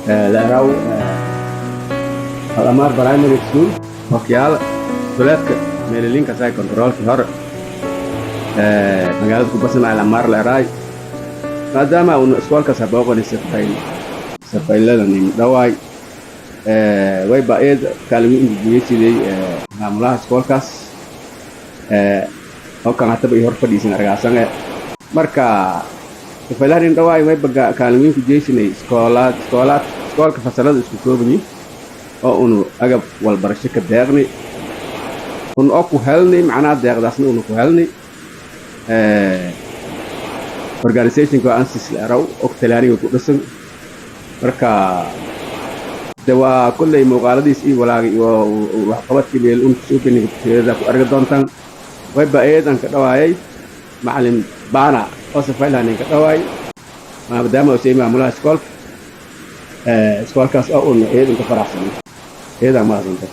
Leeraw Al-Amaar Primary School Hokyaala duleedka meelilinka say controlkii hore magaalada kubasan Al-Amaar leeraay, maadaama uuna iskoolkaas habooqani safayl safayladan dhawaay, wayba eed kaalmo ingujiyeysiday maamulaha iskoolkaas oo kan hataba i hor fadhiisan argaasange. Marka safaylahan dhawaay, wayba kaalmiin ku jeysinay iskoolaad iskoolaad iskoolka fasalada isku koobanyi oo unu agab walbarasho ka deeqni un oo ku helnay, macnaha deeqdaasna unu ku helnay organizationka Ansis leeraw og Talyaaniga ku dhisan. Marka de waa kolley muuqaaladiis iyo walaagay iyo waxqabadkii meel un suubinigteeda ku argi doontaan. Wayba eedan ka dhawaayay macalin baana oo safaylahanin ka dhawaay, maadaama uu maamulaha iskoolka iskoolkaas oo un eedan ka faraxsanay. Eedan mahadsanta.